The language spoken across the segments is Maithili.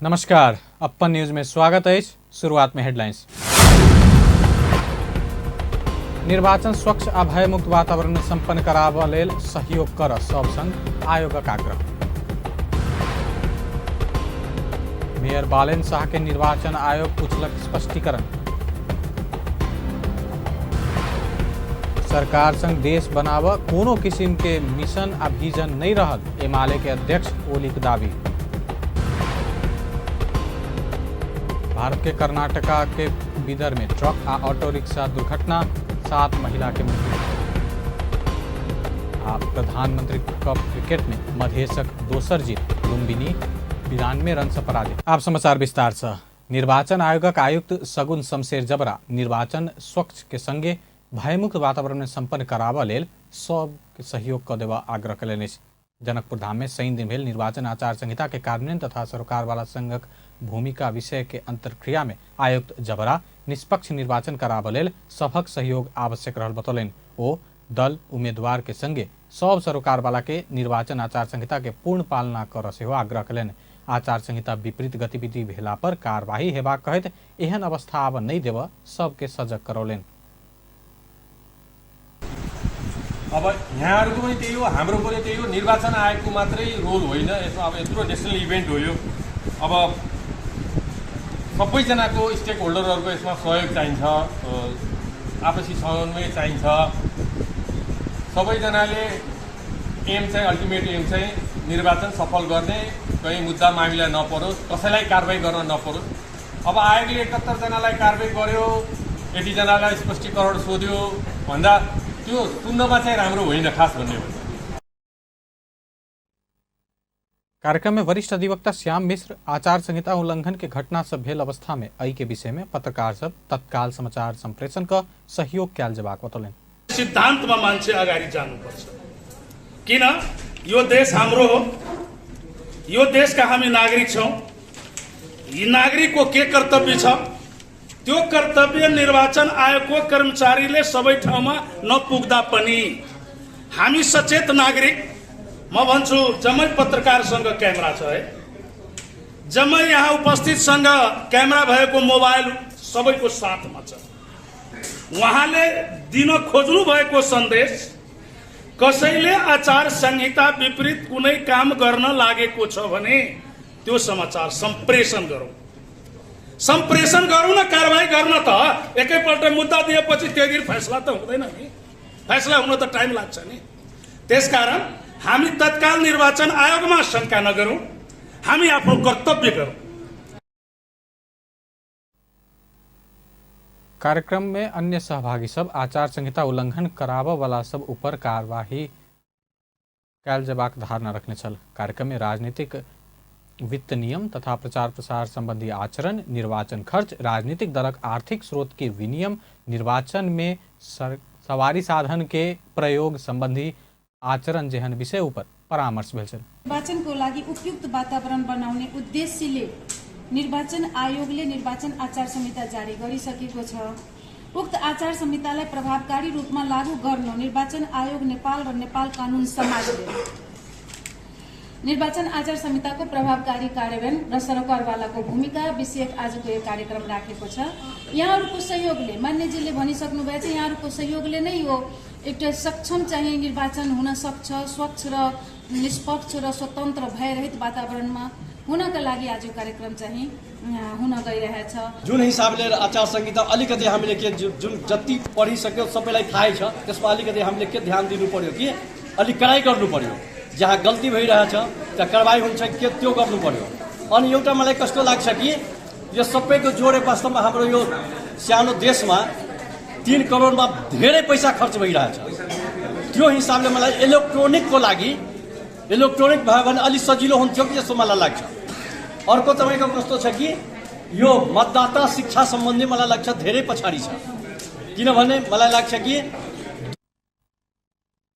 नमस्कार, अपन न्यूज में स्वागत है। शुरुआत में हेडलाइंस। निर्वाचन स्वच्छ आ भयमुक्त वातावरण में संपन्न कराबऽ लेल सहयोग कर सब संग आयोगक आग्रह। मेयर बालेन शाह के निर्वाचन आयोग पूछलक स्पष्टीकरण। सरकार संग देश बनाबऽ कोनो किसिम के मिशन आ विजन नहीं रहल, एमाले के अध्यक्ष ओली के दावी। भारत के कर्नाटका के बिदर में ट्रक आ ऑटो रिक्शा दुर्घटना, 7 महिला के मृत्यु। आ प्रधानमंत्री कप क्रिकेट में मधेशक दोसर जीत, लुम्बिनी 92 रन से पराजित। आप समाचार विस्तार से। निर्वाचन आयोगक आयुक्त सगुन शमशेर जबरा निर्वाचन स्वच्छ के संगे भयमुक्त वातावरण में संपन्न कराबऽ लेल सब के सहयोग कऽ देबऽ आग्रह कयलनि अछि। जनकपुर धाम में शनि दिन भेल निर्वाचन आचार संहिता के कार्यान्वयन तथा सरोकार वाला संघक भूमिका विषय के अंतर्क्रिया में आयुक्त जबरा निष्पक्ष निर्वाचन कराबऽ लेल सभक सहयोग आवश्यक रहल बतौलनि। ओ दल उम्मीदवार के संगे सब सरोकार वाला के निर्वाचन आचार संहिता के पूर्ण पालना करऽ सेहो आग्रह कयलनि। आचार संहिता विपरीत गतिविधि भेला पर कार्यवाही हेबाक कहैत एहन अवस्था आबऽ नहि देबऽ सबके सजग करौलनि। अब यहाँहरूको पनि त्यही हो, हाम्रो पनि त्यही हो। निर्वाचन आयोगको मात्रै रोल होइन यसमा। अब यत्रो नेसनल इभेन्ट हो यो, अब सबैजनाको स्टेक होल्डरहरूको यसमा सहयोग चाहिन्छ, आपसी समन्वय चाहिन्छ। सबैजनाले एम चाहिँ, अल्टिमेट एम चाहिँ निर्वाचन सफल गर्ने, कहीँ मुद्दा मामिला नपरोस्, कसैलाई कारवाही गर्न नपरोस्। अब आयोगले 71 जनालाई कारवाही गर्यो, यतिजनालाई स्पष्टीकरण सोध्यो भन्दा त्यो सुन्नमा चाहिँ राम्रो होइन, खास भन्ने हो। कार्यक्रम में वरिष्ठ अधिवक्ता श्याम मिश्र आचार संहिता उल्लंघन के घटना सब भेल अवस्था में एहि के विषय में पत्रकार सब तत्काल समाचार संप्रेषण क सहयोग कयल जेबाक बतौलनि। सिद्धान्तमा मान्छे अगाडि जानुपर्छ, किन यो देश हाम्रो हो, यो देशका हामी नागरिक छौँ। यी नागरिकको के कर्तव्य छ, त्यो कर्तव्य निर्वाचन आयोगको कर्मचारीले सबै ठाउँमा नपुग्दा पनि हामी सचेत नागरिक, म भन्छु जम्मै पत्रकारसँग क्यामेरा छ है, जम्मै यहाँ उपस्थितसँग क्यामेरा भएको मोबाइल सबैको साथमा छ। उहाँले दिन खोज्नु भएको सन्देश, कसैले आचार संहिता विपरीत कुनै काम गर्न लागेको छ भने त्यो समाचार सम्प्रेषण गरौँ, सम्प्रेषण गरौँ न, कारवाही गर्न त एकैपल्ट मुद्दा दिएपछि त्यो दिन फैसला त हुँदैन नि, फैसला हुन त टाइम लाग्छ नि। त्यसकारण हामी तत्काल निर्वाचन आयोगमा शङ्का नगरौँ, हामी आफ्नो कर्तव्य गरौँ। कार्यक्रम में अन्य सहभागी सब आचार संहिता उल्लंघन कराबऽ वाला सब ऊपर कार्यवाही कयल जेबाक धारणा रखने छल। कार्यक्रम में राजनीतिक वित्त नियम तथा प्रचार प्रसार संबंधी आचरण, निर्वाचन खर्च, राजनीतिक दलक आर्थिक स्रोत के विनियम, निर्वाचन में सवारी साधन के प्रयोग संबंधी आचरण जेहन विषय ऊपर परामर्श भेल छल। निर्वाचनको लागि उपयुक्त वातावरण बनाउने उद्देश्यले निर्वाचन आयोगले निर्वाचन आचार संहिता जारी गरिसकेको छ। उक्त आचार संहितालाई प्रभावकारी रूपमा लागू गर्न निर्वाचन आयोग नेपाल र नेपाल कानून समाजले निर्वाचन आचार संहिताको प्रभावकारी कार्यान्वयन र सरोकारवालाको भूमिका विषयक आजको यो कार्यक्रम राखेको छ। यहाँहरूको सहयोगले, मान्यजीले भनिसक्नु भएको छ, यहाँहरूको सहयोगले नै यो एउटा सक्षम चाहिँ निर्वाचन हुन सक्छ। स्वच्छ र निष्पक्ष र स्वतन्त्र भयरहित वातावरणमा हुनका लागि आज यो कार्यक्रम चाहिँ हुन गइरहेछ। जुन हिसाबले आचार संहिता अलिकति हामीले के जुन जति पढिसक्यो सबैलाई थाहै छ, त्यसमा अलिकति हामीले के ध्यान दिनु पर्यो कि अलिक कडाइ गर्नु पर्यो। जहाँ गल्ती भइरहेछ त्यहाँ कारवाही हुन्छ के त्यो गर्नु पर्यो। अनि एउटा मलाई कस्तो लाग्छ कि यो सबैको जोडे वास्तवमा हाम्रो यो सानो देशमा 3 करोडमा धेरै पैसा खर्च भइरहेछ। त्यो हिसाबले मलाई इलेक्ट्रोनिकको लागि इलेक्ट्रोनिक भयो भने अलिक सजिलो हुन्थ्यो कि जस्तो मलाई लाग्छ। अर्को तपाईँको कस्तो छ कि यो मतदाता शिक्षा सम्बन्धी मलाई लाग्छ धेरै पछाडि छ, किनभने मलाई लाग्छ कि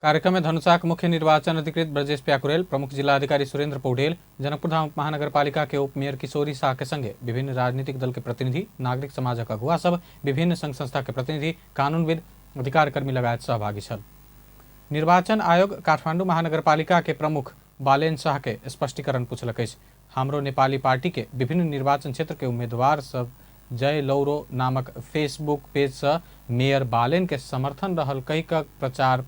कार्यक्रम में धनुषाक मुख्य निर्वाचन अधिकृत ब्रजेश प्याकुरेल, प्रमुख जिलाधिकारी सुरेंद्र पौडेल, जनकपुरधाम महानगरपालिका के उप मेयर किशोरी शाह के संगे विभिन्न राजनीतिक दल के प्रतिनिधि, नागरिक समाजक अगुआ सब, विभिन्न संघ संस्था के प्रतिनिधि, कानूनविद, अधिकारकर्मी लगायत सहभागी छल। निर्वाचन आयोग काठमाडौँ महानगरपालिका के प्रमुख बालेन शाह के स्पष्टीकरण पूछलक अछि। हाम्रो नेपाली पार्टी के विभिन्न निर्वाचन क्षेत्र के उम्मीदवार सब जय लौरो नामक फेसबुक पेज से मेयर बालेन के समर्थन रहल कहि कऽ प्रचार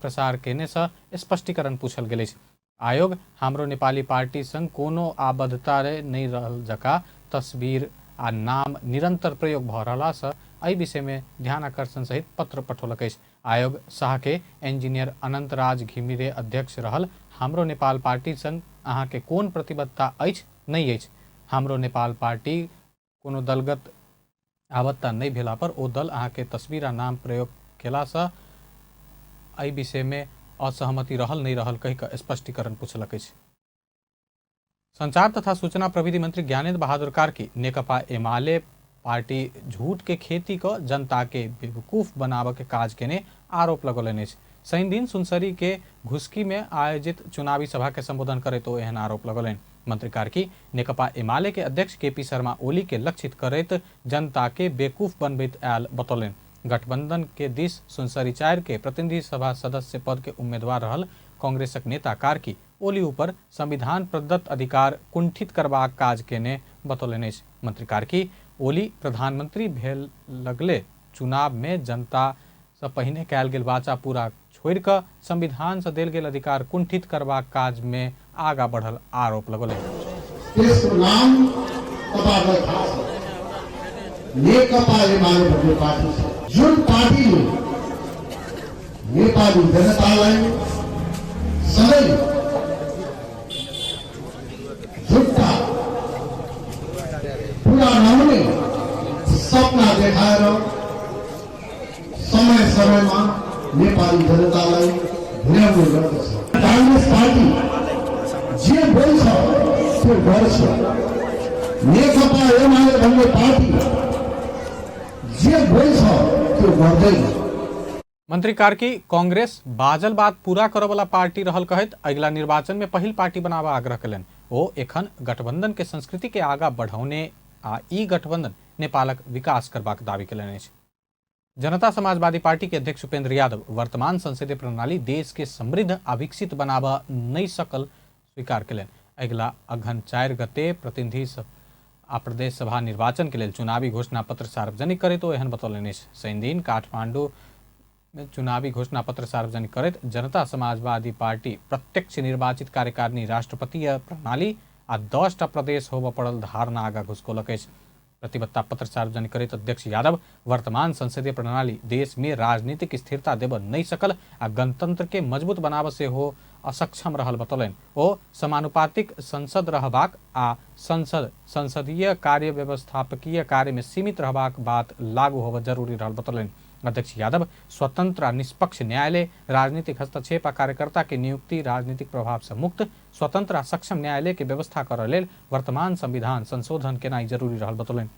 प्रसार केने से स्पष्टीकरण पूछल गेल अछि। आयोग हाम्रो नेपाली पार्टी संग कोनो आबद्धता नहि रहल जका तस्वीर आ नाम निरंतर प्रयोग भऽ रहला से एहि विषय में ध्यान आकर्षण सहित पत्र पठौलक अछि। आयोग शाह के इंजीनियर अनंतराज घिमिरे अध्यक्ष रहल हाम्रो नेपाल पार्टी संग अहाँ के कोन प्रतिबद्धता अछि नहि अछि। हाम्रो नेपाल पार्टी कोनो दलगत आबद्धता नहि भेला पर ओ दल अहाँ के तस्वीर आ नाम प्रयोग केलासँ एहि विषय में असहमति रहल नहि रहल कहि कऽ स्पष्टीकरण पूछलक अछि। संचार तथा सूचना प्रविधि मंत्री ज्ञानेन्द्र बहादुर कार्की नेकपा एमाले पार्टी झूठ के खेती कऽ जनता के बेवकूफ बनाबऽ के काज केने आरोप लगौलनि अछि। शनि दिन सुनसरी के घुसकी में आयोजित चुनावी सभा के संबोधन करैत ओ एहन आरोप लगौलनि। मंत्री कार्की नेकपा एमाले के अध्यक्ष केपी शर्मा ओली के लक्षित करैत जनता के बेवकूफ बनबैत आयल बतौलनि। गठबंधन के दिस सुनसरी 4 के प्रतिनिधि सभा सदस्य पद के उम्मीदवार रहल कांग्रेसक नेता कार्की ओली ऊपर संविधान प्रदत्त अधिकार कुंठित करबाक काज केने बतौलनि अछि। मंत्री कार्की ओली प्रधानमंत्री भेल लगले चुनाव में जनता से पहिने कयल गेल वाचा पूरा छोड़ि कऽ संविधान से देल गेल अधिकार कुंठित करबाक काज में आगा बढ़ल आरोप लगौलनि। त्यसको नाम तपाईहरुलाई थाहा छ, नेकपा एमाले भन्ने पार्टी छ, जुन पार्टीले नेपाली जनतालाई सधैँ झुट्टा पूरा नहुने सपना देखाएर समय समयमा नेपाली जनतालाई भुल्याउने गर्दछ। कांग्रेस पार्टी जे बोल्छ त्यो गर्छ। नेकपा एमाले भन्ने पार्टी जे बोल्छ त्यो गर्दैन। मंत्री कार्की कांग्रेस बाजल बात पूरा करऽ वाला पार्टी रहल कहैत अगिला निर्वाचन में पहिल पार्टी बनाबऽ आग्रह कयलनि। ओ एखन गठबंधन के संस्कृति के आगा बढ़ौने आ ई गठबंधन नेपालक विकास करबाक दावी कयलनि अछि। जनता समाजवादी पार्टी के अध्यक्ष उपेंद्र यादव वर्तमान संसदीय प्रणाली देश के समृद्ध आ विकसित बनाबऽ नहि सकल स्वीकार कयलनि। अगिला अघन 4 गते प्रतिनिधि आ प्रदेश सभा निर्वाचन के लेल चुनावी घोषणा पत्र सार्वजनिक करैत ओ एहन बतौलनि अछि। शनिदिन काठमांडू में चुनावी घोषणा पत्र सार्वजनिक करैत जनता समाजवादी पार्टी प्रत्यक्ष निर्वाचित कार्यकारिणी राष्ट्रपतीय प्रणाली आ 10टा प्रदेश होबऽ पड़ल धारणा आगा घुसकौलक अछि। प्रतिबद्धता पत्र सार्वजनिक करैत अध्यक्ष यादव वर्तमान संसदीय प्रणाली देश में राजनीतिक स्थिरता देबऽ नहि सकल आ गणतंत्र के मजबूत बनाबऽ सेहो असक्षम रहल बतौलनि। ओ समानुपातिक संसद रहबाक आ संसद संसदीय कार्य व्यवस्थापकीय कार्य में सीमित रहबाक बात लागू होबऽ जरूरी रहल बतौलनि। अध्यक्ष यादव स्वतंत्र आ निष्पक्ष न्यायालय, राजनीतिक हस्तक्षेप आ कार्यकर्ता के नियुक्ति राजनीतिक प्रभाव से मुक्त स्वतंत्र आ सक्षम न्यायालय के व्यवस्था करऽ लेल वर्तमान संविधान संशोधन केनाइ जरूरी रहल बतौलनि।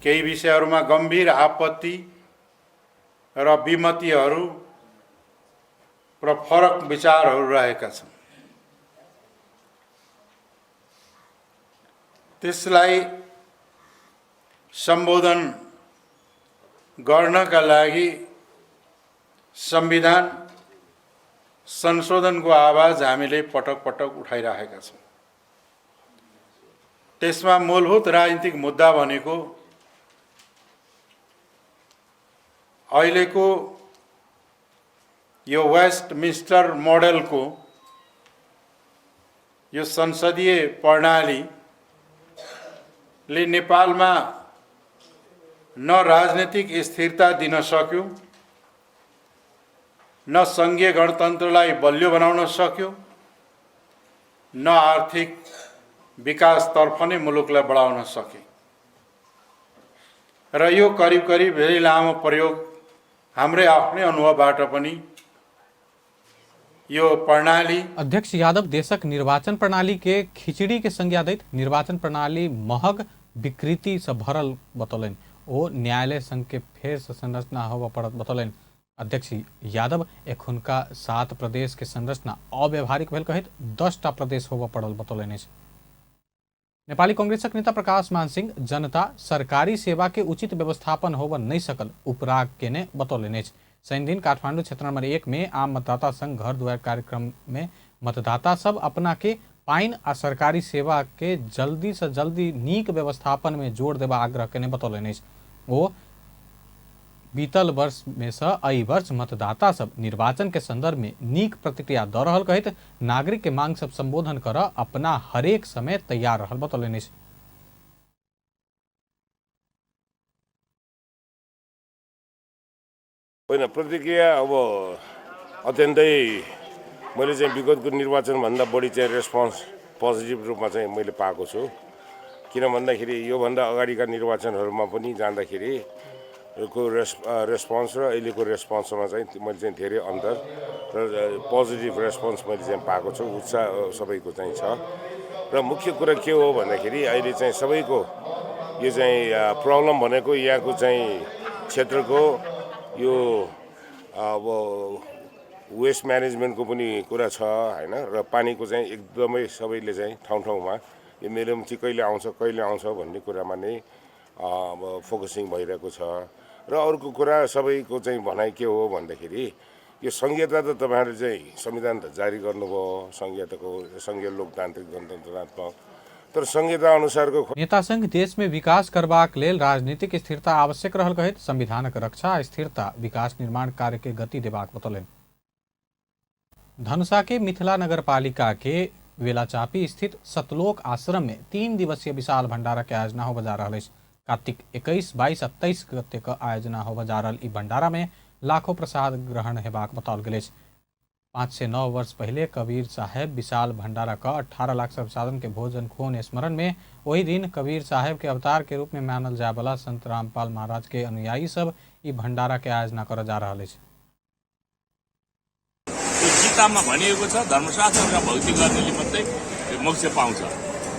केही विषयहरूमा गम्भीर आपत्ति र विमतिहरू र फरक विचारहरू रहेका छन्, त्यसलाई सम्बोधन गर्नका लागि संविधान संशोधनको आवाज हामीले पटक पटक उठाइराखेका छौँ। त्यसमा मूलभूत राजनीतिक मुद्दा भनेको अहिलेको यो वेस्टमिन्स्टर मोडेलको यो संसदीय प्रणालीले नेपालमा न राजनीतिक स्थिरता दिन सक्यो, न सङ्घीय गणतन्त्रलाई बलियो बनाउन सक्यो, न आर्थिक विकासतर्फ नै मुलुकलाई बढाउन सके। र यो करिब करिब धेरै लामो प्रयोग हाम्रै आफ्नै अनुभवबाट पनि यो प्रणाली। अध्यक्ष यादव देशक निर्वाचन प्रणाली के खिचड़ी के संज्ञा दैत निर्वाचन प्रणाली महग विकृति से भरल बतौलनि। ओ न्यायालय संघ के फेर से संरचना होबऽ पड़त बतौलनि। अध्यक्ष यादव एखुनका 7 प्रदेश के संरचना अव्यवहारिक भेल कहैत 10टा प्रदेश होबऽ पड़ल बतौलनि अछि। नेपाली कांग्रेसक नेता प्रकाश मान सिंह जनता सरकारी सेवा के उचित व्यवस्थापन होबऽ नहि सकल उपराग केने बतौलनि अछि। शनिदिन काठमांडू क्षेत्र नंबर 1 में आम मतदाता संघ घर दुआर कार्यक्रम में मतदाता सब अपना के पानि आ सरकारी सेवा के जल्दी से जल्दी नीक व्यवस्थापन में जोड़ देबा आग्रह केने बतौलनि अछि। ओ बीतल वर्ष में से एहि वर्ष मतदाता सब निर्वाचन के संदर्भ में नीक प्रतिक्रिया द रहल कहैत नागरिक के मांग सब संबोधन कर अपना हरेक समय तैयार रहल बतौलनि अछि। होइन, प्रतिक्रिया अब अत्यन्तै मैले चाहिँ विगतको निर्वाचनभन्दा बढी चाहिँ रेस्पोन्स पोजिटिभ रूपमा चाहिँ मैले पाएको छु। किन भन्दाखेरि योभन्दा अगाडिका निर्वाचनहरूमा पनि जाँदाखेरि को रेस्पोन्स र अहिलेको रेस्पोन्समा चाहिँ मैले चाहिँ धेरै अन्तर र पोजिटिभ रेस्पोन्स मैले चाहिँ पाएको छु। उत्साह सबैको चाहिँ छ र मुख्य कुरा के हो भन्दाखेरि अहिले चाहिँ सबैको यो चाहिँ प्रब्लम भनेको यहाँको चाहिँ क्षेत्रको यो अब वेस्ट म्यानेजमेन्टको पनि कुरा छ हैन, र पानीको चाहिँ एकदमै सबैले चाहिँ ठाउँ ठाउँमा यो मेलम्ची कहिले आउँछ भन्ने कुरामा नै अब फोकसिङ भइरहेको छ। र अर्को कुरा सबैको चाहिँ भनाइ के हो भन्दाखेरि यो संहिता त तपाईहरुले चाहिँ संविधान त जारी गर्नुभयो, संहिताको संघीय लोकतान्त्रिक गणतन्त्रात्मक, तर संहिता अनुसारको नेता संघ देश में विकास करबाक लेल राजनीतिक स्थिरता आवश्यक रहल कहैत संविधानक रक्षा स्थिरता विकास निर्माण कार्य के गति देबाक बतौलनि। धनुषा के मिथिला नगरपालिका के वेलाचापी स्थित सतलोक आश्रम में 3 दिवसीय विशाल भंडारा के आयोजना होबय जा रहल अछि। कार्तिक 21, 22 आ 23 गते के आयोजना होबय जा रहल ई भंडारा में लाखों प्रसाद ग्रहण हेबाक बताओल गेल अछि। 5 से 9 वर्ष पहले कबीर साहेब विशाल भंडारा का 18 लाख सर्वसाधारण के भोजन खोन स्मरण में वही दिन कबीर साहेब के अवतार के रूप में मानल जाय वाला संत रामपाल महाराज के अनुयायी सब ई भंडारा के आयोजना कर जा रहल अछि। गीतामा भनिएको छ धर्मशास्त्रका भक्ति गर्नेले मात्रै मोक्ष पाउँछ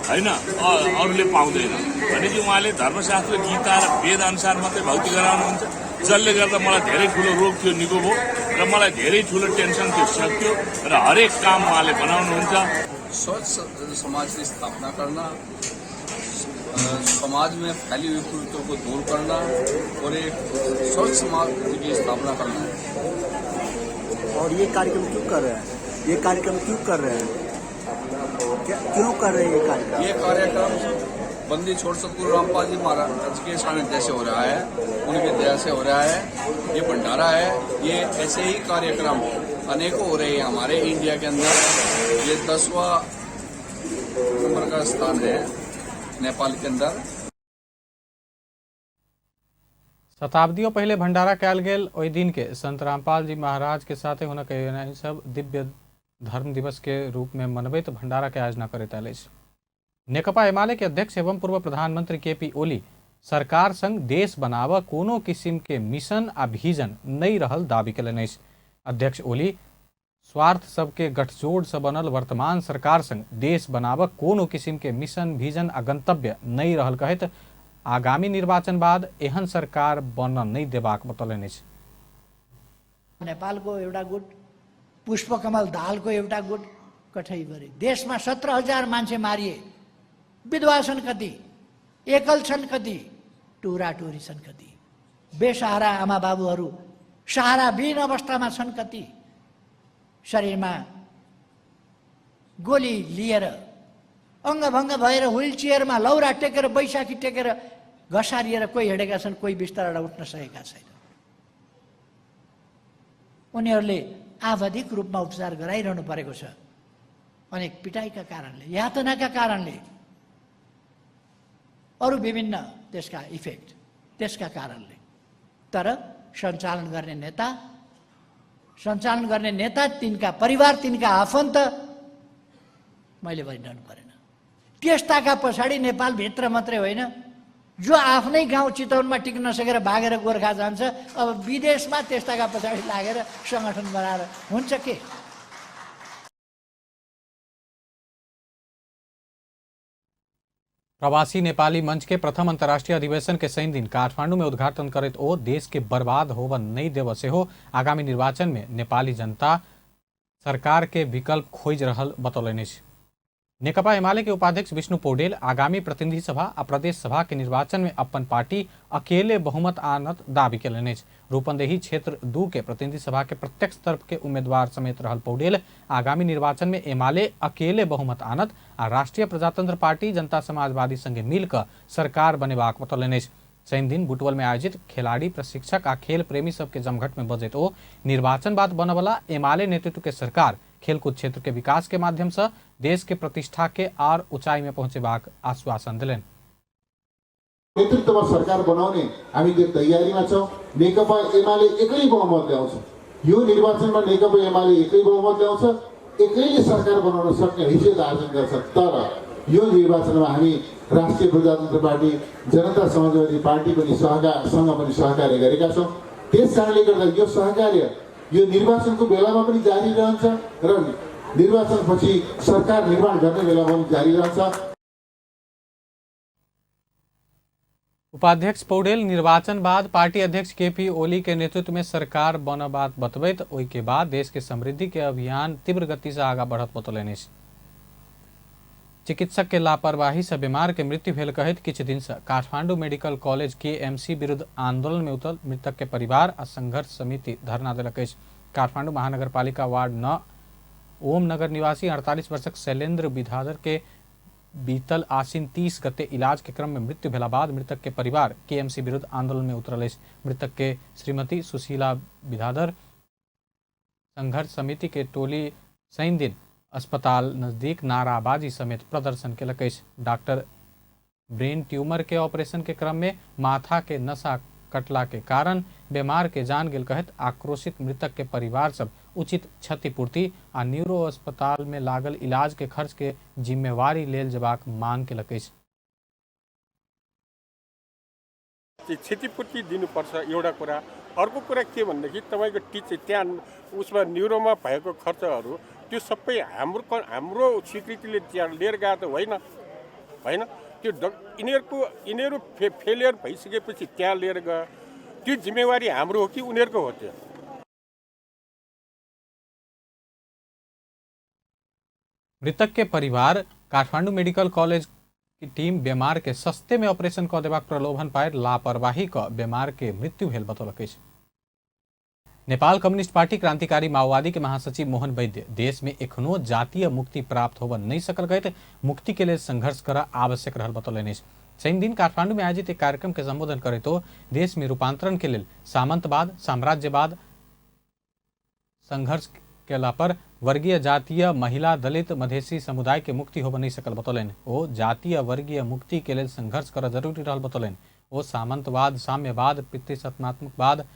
हैन, अरूले पाउँदैन भनेपछि उहाँले धर्मशास्त्र गीता र वेद अनुसार मात्रै भक्ति गराउनुहुन्छ, जसले गर्दा मलाई धेरै ठुलो रोग थियो निको भयो र मलाई धेरै ठुलो टेन्सन थियो सक्यो र हरेक काम उहाँले बनाउनुहुन्छ। स्वच्छ समाज की स्थापना करना, समाज में फैली हुई कुरीतियों को दूर करना और एक स्वच्छ समाज की स्थापना करना है। और ये कार्यक्रम क्यों कर रहे हैं? ये कार्यक्रम क्यों कर रहे हैं? क्यों कर रहे हैं ये कार्यक्रम? ये कार्यक्रम बंदी छोड़ सतगुरु रामपाल जी महाराज के सानिध्य से हो रहा है, उनके दया से हो रहा है। ये भंडारा है, ये ऐसे ही कार्यक्रम अनेकों हो रहे हैं हमारे इंडिया के अंदर। ये 10वां नंबर का स्थान है नेपाल के अंदर। शताब्दियों पहले भंडारा कयल गेल ओहि दिन के संत रामपाल जी महाराज के साथे हुनक अनुयायी सब दिव्य धर्म दिवस के रूप में मनबैत भंडारा के आयोजना करैत आयल अछि। नेकपा एमाले के अध्यक्ष एवं पूर्व प्रधानमंत्री केपी ओली सरकार संग देश बनाव कोनो किसिम के मिशन आ विजन नहीं रहल दावी कयलनि अछि। अध्यक्ष ओली स्वार्थ सबके गठजोड़ से बनल वर्तमान सरकार संग देश बनाव कोनो किसिम के मिशन विजन आ गंतव्य नहीं रहल कहैत आगामी निर्वाचन बाद एहन सरकार बन नहीं देबाक बतौलनि अछि। नेपालको एउटा गुट, पुष्पकमल दाहालको एउटा गुट कठै गरे। देशमा 17,000 मान्छे मारिए, विधवा छन् कति, एकल छन् कति, टुराटुरी छन् कति, बेसहारा आमा बाबुहरू सहाराविहीन अवस्थामा छन् कति, शरीरमा गोली लिएर अङ्गभङ्ग भएर व्हील चेयरमा लौरा टेकेर बैशाखी टेकेर घसारिएर कोही हिँडेका छन्, कोही बिस्तारबाट उठ्न सकेका छैन। उनीहरूले आवधिक रूपमा उपचार गराइरहनु परेको छ अनेक पिटाइका कारणले, यातनाका कारणले, अरू विभिन्न त्यसका इफेक्ट त्यसका कारणले। तर सञ्चालन गर्ने नेता, तिनका परिवार, तिनका आफन्त मैले भनिरहनु परेन। त्यस्ताका पछाडि नेपालभित्र मात्रै होइन, जो आफ्नै गाउँ चितवनमा टिक्न नसकेर भागेर गोर्खा जान्छ, अब विदेशमा त्यस्ताका पछाडि लागेर सङ्गठन बनाएर हुन्छ के? प्रवासी नेपाली मंच के प्रथम अंतर्राष्ट्रीय अधिवेशन के शनि दिन काठमांडू में उद्घाटन करैत ओ देश के बर्बाद होबय नहीं देबय सेहो आगामी निर्वाचन में नेपाली जनता सरकार के विकल्प खोजि रहल बतौलनि अछि। नेकपा एमाले के उपाध्यक्ष विष्णु पौडेल आगामी प्रतिनिधि सभा आ प्रदेश सभा के निर्वाचन में अपन पार्टी अकेले बहुमत आनत दावी केलनि अछि। रूपन्देही क्षेत्र 2 के प्रतिनिधि सभा के प्रत्यक्ष तर्फ के उम्मीदवार समेत रहल पौडेल आगामी निर्वाचन में एमाले अकेले बहुमत आनत आ राष्ट्रीय प्रजातंत्र पार्टी जनता समाजवादी संगे मिलकर सरकार बनेबाक बतौलनि अछि। शनि दिन बुटवल में आयोजित खिलाड़ी प्रशिक्षक आ खेल प्रेमी सबके जमघट में बजैत ओ निर्वाचन बाद बनवला एमाले नेतृत्व के सरकार खेलकूद क्षेत्र के विकास के माध्यम से देश के प्रतिष्ठा के आर ऊंचाई में पहुंचेबाक आश्वासन दिलनि। नेतृत्वमा सरकार बनाउने हामी त्यो तयारीमा छौँ। नेकपा एमाले एक्लै बहुमत ल्याउँछ। यो निर्वाचनमा नेकपा एमाले एक्लै बहुमत ल्याउँछ, एक्लैले सरकार बनाउन सक्ने हैसियत आर्जन गर्छ। तर यो निर्वाचनमा हामी राष्ट्रिय प्रजातन्त्र पार्टी जनता समाजवादी पार्टी पनि सँग पनि सहकार्य गरेका छौँ। त्यस कारणले गर्दा यो सहकार्य यो निर्वाचनको बेलामा पनि जारी रहन्छ र निर्वाचनपछि सरकार निर्माण गर्ने बेलामा पनि जारी रहन्छ। उपाध्यक्ष पौडेल निर्वाचन बाद पार्टी अध्यक्ष केपी ओली के नेतृत्व में सरकार बनबात बतबैत ओहि के बाद देश के समृद्धि के अभियान तीव्र गति से आगा बढ़त बतौलनि अछि। चिकित्सक के लापरवाही से बीमार के मृत्यु भेल कहैत किछु दिन से काठमांडू मेडिकल कॉलेज केएमसी विरुद्ध आंदोलन में उतरल मृतक के परिवार आ संघर्ष समिति धरना देलक अछि। काठमांडू महानगरपालिका वार्ड 9 ओम नगर निवासी 48 वर्षक शैलेंद्र विधादर के बीतल आसिन 30 गते इलाज के क्रम में मृत्यु भेला बाद मृतक के परिवार केएमसी विरुद्ध आंदोलन में उतरल अछि। मृतक के श्रीमती सुशीला विधादर संघर्ष समिति के टोली शनि दिन अस्पताल नजदीक नाराबाजी समेत प्रदर्शन केलक अछि। डॉक्टर ब्रेन ट्यूमर के ऑपरेशन के क्रम में माथा के नशा कटला के कारण बीमार के जान गेल कहत आक्रोशित मृतक के परिवार सब उचित क्षतिपूर्ति आ न्यूरो अस्पताल में लागल इलाज के खर्च के जिम्मेवारी लेल जबाक मांग केलक अछि। क्षतिपूर्ति दिनुपर्छ एउटा कुरा। अर्को कुरा के भनेदेखि तपाईँको टिच त्यहाँ उसमा न्युरोमा भएको खर्चहरू त्यो सबै हाम्रो हाम्रो स्वीकृतिले त्यहाँ लिएर गएको त होइन होइन। त्यो यिनीहरू फेलियर भइसकेपछि त्यहाँ लिएर गयो, त्यो जिम्मेवारी हाम्रो हो कि उनीहरूको हो त्यो? मृतक के परिवार काठमांडू मेडिकल कॉलेज की टीम बीमार के सस्ते में ऑपरेशन क देबाक प्रलोभन पाएर लापरवाही क बीमार के मृत्यु भेल बतौलक अछि। नेपाल कम्युनिस्ट पार्टी क्रांतिकारी माओवादी के महासचिव मोहन वैद्य देश में एखनो जातीय मुक्ति प्राप्त होब नहीं सकल कहते मुक्ति के लिए संघर्ष कर आवश्यक रहल बतौलनि अछि। शनि दिन काठमांडू में आयोजित एक कार्यक्रम के संबोधन करे तो देश में रूपांतरण के लिए सामंतवाद साम्राज्यवाद संघर्ष केला पर वर्गीय जातीय महिला दलित मधेसी समुदाय के मुक्ति होब नहीं सकल बतौलनि। ओ जातीय वर्गीय मुक्ति के लिए संघर्ष कर जरूरी रहल बतौलनि। ओ सामंतवाद साम्यवाद पितृसत्तात्मकवाद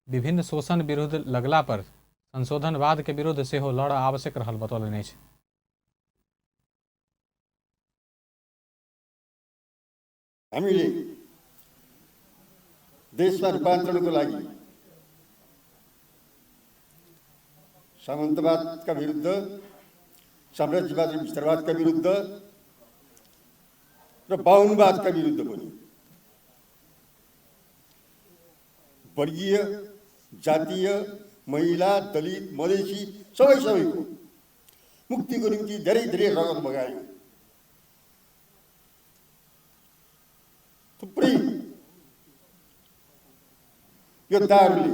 विभिन्न शोषण विरुद्ध लगला पर संशोधनवाद के विरुद्ध सेहो लड़ आवश्यक रहल बतौलनि अछि। हामीले देशमा रूपान्तरणको लागि सामन्तवादका विरुद्ध, साम्राज्यवाद र विस्तारवादका विरुद्ध र बाहुनवादका विरुद्ध पनि वर्गीय जातीय महिला दलित मधेसी सबै सबैको मुक्तिको निम्ति धेरै धेरै रगत बगायो। थुप्रै योद्धाहरूले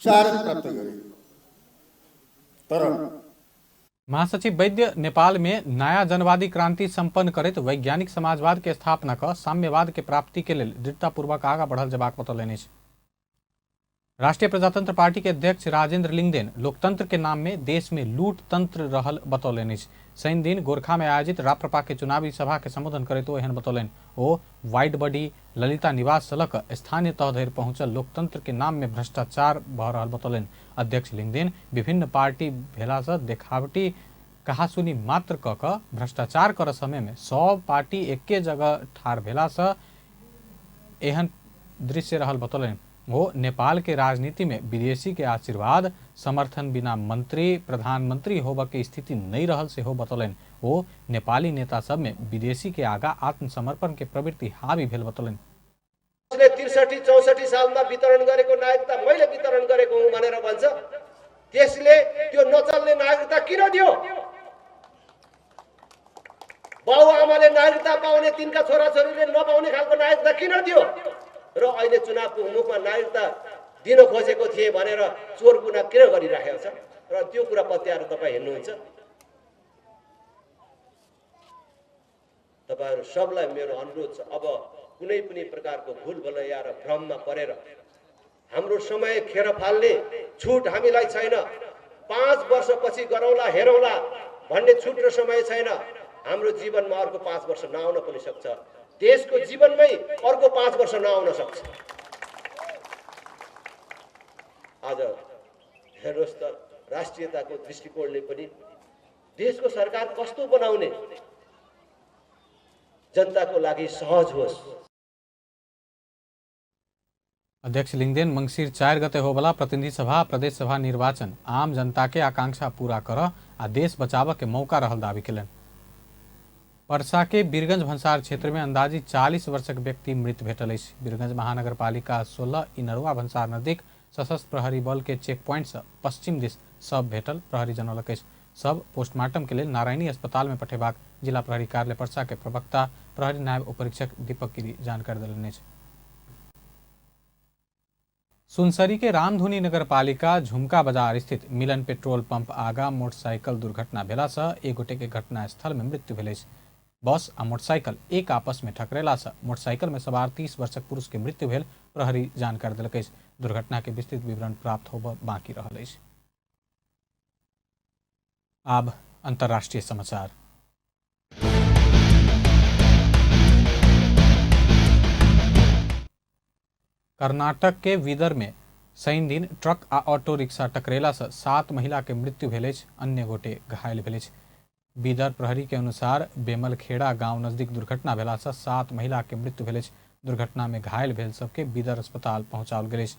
शहादत प्राप्त गरे। तर महासचिव वैद्य नेपाल में नया जनवादी क्रांति संपन्न करैत वैज्ञानिक समाजवाद के स्थापना क साम्यवाद के प्राप्ति के लेल दृढ़तापूर्वक आगा बढ़ल जेबाक बतौलनि अछि। राष्ट्रीय प्रजातंत्र पार्टी के अध्यक्ष राजेंद्र लिंगदेन लोकतंत्र के नाम में देश में लूट तंत्र रहल बतौलनि अछि। शनि दिन गोरखा में आयोजित राप्रपा के चुनावी सभा के संबोधन करैत ओ एहन बतौलनि। ओ वाइड बॉडी ललिता निवास से लऽ स्थानीय तह धरि पहुंचल लोकतंत्र के नाम में भ्रष्टाचार भऽ रहल बतौलनि। अध्यक्ष लिंगदेन विभिन्न पार्टी भेला से देखावटी कहासुनी मात्र कऽ कऽ भ्रष्टाचार कर समय में सब पार्टी एके जगह ठाढ़ भेला से एहन दृश्य रहल बतौलनि। वो नेपाल के राजनीति में विदेशी के आशीर्वाद समर्थन बिना मंत्री प्रधानमंत्री होबऽ के स्थिति नहीं रहल सेहो बतौलनि। वो नेपाली नेता सब में विदेशी के आगा आत्मसमर्पण के प्रवृत्ति हावी भेल बतौलनि। 63 64 सालमा वितरण गरेको नागरिकता मैले वितरण गरेको हुँ भनेर भन्छ, त्यसले त्यो नचल्ने नागरिकता किन दियो? बाबुआमाले नागरिकता पाउने तिनका छोराछोरीले नपाउने खालको नागरिकता किन दियो? र अहिले चुनावको मुखमा नागरिकता दिन खोजेको थिए भनेर चोरकुना किन गरिराखेको छ? र त्यो कुरा पत्याएर तपाईँ हिँड्नुहुन्छ। तपाईँहरू सबलाई मेरो अनुरोध छ, अब कुनै पनि प्रकारको भूल भुलैया र भ्रममा परेर हाम्रो समय खेर फाल्ने छुट हामीलाई छैन। 5 वर्षपछि गरौँला हेरौँला भन्ने छुट र समय छैन। हाम्रो जीवनमा अर्को 5 वर्ष नआउन पनि सक्छ, देशको जीवनमै अर्को 5 वर्ष नआउन सक्छ। आज हेर्नुहोस् त, राष्ट्रियताको दृष्टिकोणले पनि देशको सरकार कस्तो बनाउने, जनताको लागि सहज होस्। अध्यक्ष लिंगदेन मंगसिर 4 गते होबला प्रतिनिधि सभा प्रदेश सभा निर्वाचन आम जनता के आकांक्षा पूरा कर आ देश बचाव के मौका रहल दावी केलनि। परसा के बीरगंज भन्सार क्षेत्र में अंदाजी 40 वर्षक व्यक्ति मृत भेटल अछि। बीरगंज महानगरपालिका 16 इनरुआ भन्सार नदीक सशस्त्र प्रहरी बल के चेक पॉइंट से पश्चिम दिस सब भेटल प्रहरी जनौलक अछि। सब पोस्टमार्टम के लेल नारायणी अस्पताल में पठेबाक जिला प्रहरी कार्यालय परसा के प्रवक्ता प्रहरी नायब उपरीक्षक दीपक गिरी जानकारी देलनि अछि। सुनसरी के रामधुनी नगरपालिका झुमका बाजार स्थित मिलन पेट्रोल पंप आगा मोटरसाइकिल दुर्घटना भेला से एक गोटे के घटनास्थल में मृत्यु भेल अछि। बस आ मोटरसाइकिल एक आपस में टकरेला से मोटरसाइकिल में सवार 30 वर्षक पुरुष के मृत्यु भेल प्रहरी जानकारी देलक अछि। दुर्घटना के विस्तृत विवरण प्राप्त होब बाकी रहल अछि। आब अंतर्राष्ट्रीय समाचार। कर्नाटक के विदर में शनि दिन ट्रक आ ऑटो रिक्शा टकरेला से 7 महिला के मृत्यु भेल अछि, अन्य गोटे घायल भेल अछि। बीदर प्रहरी के अनुसार बेमलखेड़ा गांव नजदीक दुर्घटना भेला से 7 महिला के मृत्यु भेल अछि। दुर्घटना में घायल भेल सबके बीदर अस्पताल पहुंचाओल गेल अछि।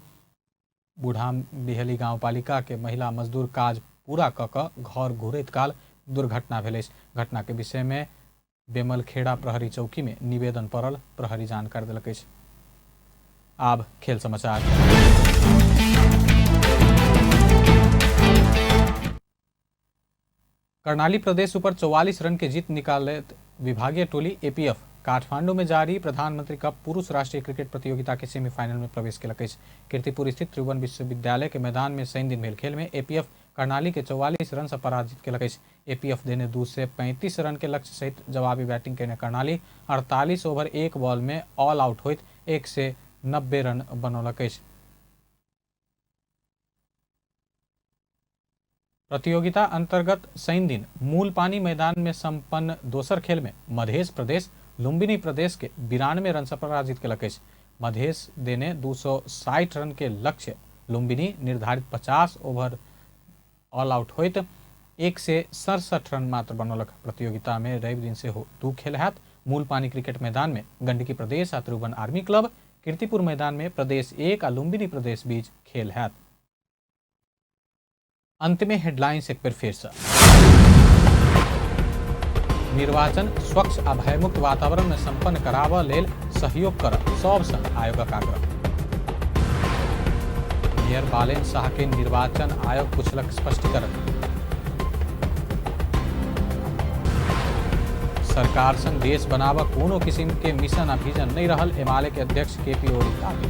बूढ़ा बिहली गांवपालिका के महिला मजदूर काज पूरा क कऽ घर घुरैत काल दुर्घटना भेल अछि। घटना के विषय में बेमलखेड़ा प्रहरी चौकी में निवेदन पड़ल प्रहरी जानकारी देलक अछि। आब खेल समाचार। कर्णाली प्रदेश ऊपर 44 रन के जीत निकालत विभागीय टोली एपीएफ काठमांडू में जारी प्रधानमंत्री कप पुरुष राष्ट्रीय क्रिकेट प्रतियोगिता के सेमीफाइनल में प्रवेश केलक अछि। कीर्तिपुर स्थित त्रिभुवन विश्वविद्यालय के मैदान में शनि दिन भेल खेल में एपीएफ कर्णाली के 44 रन से पराजित केलक अछि। एपीएफ देने 235 रन के लक्ष्य सहित जवाबी बैटिंग केने कर्णाली 48 ओवर 1 बॉल में ऑल आउट होइत 190 रन बनौलक अछि। प्रतियोगिता अंतर्गत शनि दिन मूलपानी मैदान में संपन्न दोसर खेल में मधेश प्रदेश लुम्बिनी प्रदेश के 92 रन से पराजित केलक अछि। मधेश देने 260 रन के लक्ष्य लुम्बिनी निर्धारित 50 ओवर ऑल आउट होइत 167 रन मात्र बनौलक। प्रतियोगिता में रवि दिन से हो 2 खेल हैत। मूलपानी क्रिकेट मैदान में गंडकी प्रदेश आ त्रिभुवन आर्मी क्लब, कीर्तिपुर मैदान में प्रदेश 1 आ लुम्बिनी प्रदेश बीच खेल हैत। अंत में हेडलाइंस एक बेर फिर से। निर्वाचन स्वच्छ आ भयमुक्त वातावरण में संपन्न कराबऽ लेल सहयोग करब सब संग आयोगक आग्रह। मेयर बालेन शाह के निर्वाचन आयोग पूछलक स्पष्टीकरण। सरकार संग देश बनाबऽ कोनो किस्म के मिशन आ विजन नहीं रहल, एमाले के अध्यक्ष केपी ओली दावी।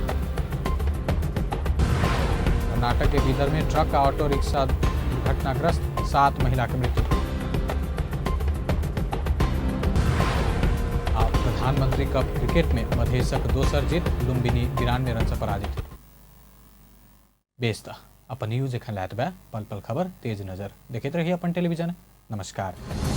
कर्नाटक के बीदर में ट्रक आ ऑटो रिक्शा दुर्घटनाग्रस्त, 7 महिला के मृत्यु। आ प्रधानमंत्री कप क्रिकेट में मधेशक दोसर जीत, लुम्बिनी 92 रन से पराजित। बेस त अपन न्यूज एखन लैत बा पल पल खबर तेज नजर देखैत रहिए अपन टेलीविजन। नमस्कार।